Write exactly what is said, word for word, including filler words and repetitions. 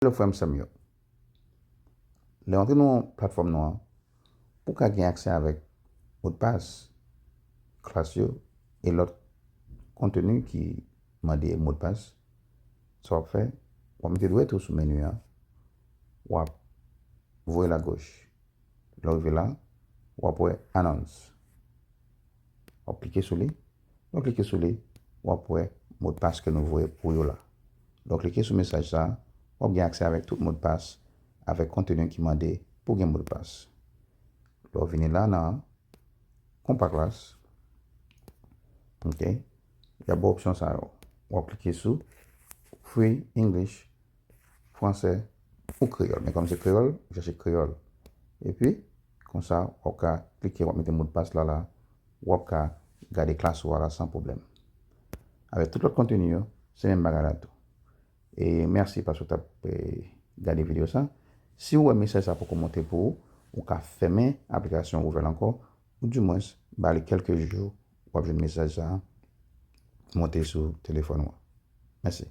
Hello frè m sè m yo. Lè w antre nan platfòm nou an, pou w ka gen aksè avèk modpas, klas yo, e lòt konteni ki mande modpas, sa w ap fè, w ap mete dwèt ou sou meni an, w ap voye l agoch. Lè w rive la, w ap wè anons. W ap klike sou li. Lè w klike sou li, w ap wè modpas ke nou voye pou yo la. Lè w klike sou mesaj sa a, w ap gen aksè avèk tout modpas, avèk konteni ki mande pou gen modpas. Lè w vini la nan Konpa Klas, ok, y ap ba w opsyon sa yo. W ap klike sou Free English, fransè ou kreyòl. Men kòm se kreyòl, ou chèche kreyòl. Epi, konsa, w ap ka klike, w ap mete modpas la la, w ap ka gade klas ou a la san pwoblèm. Avèk tout lòt konteni yo, se menm bagay la tou. E mèsi paske w t ap eh, gade videyo sa. Si w wè mesaj sa poko monte pou ou, ou ka fèmen aplikasyon ouvè l ankò, ou dimwens, ba li kèlke jou, w ap jwenn mesaj sa monte sou telefòn ou an. Mèsi.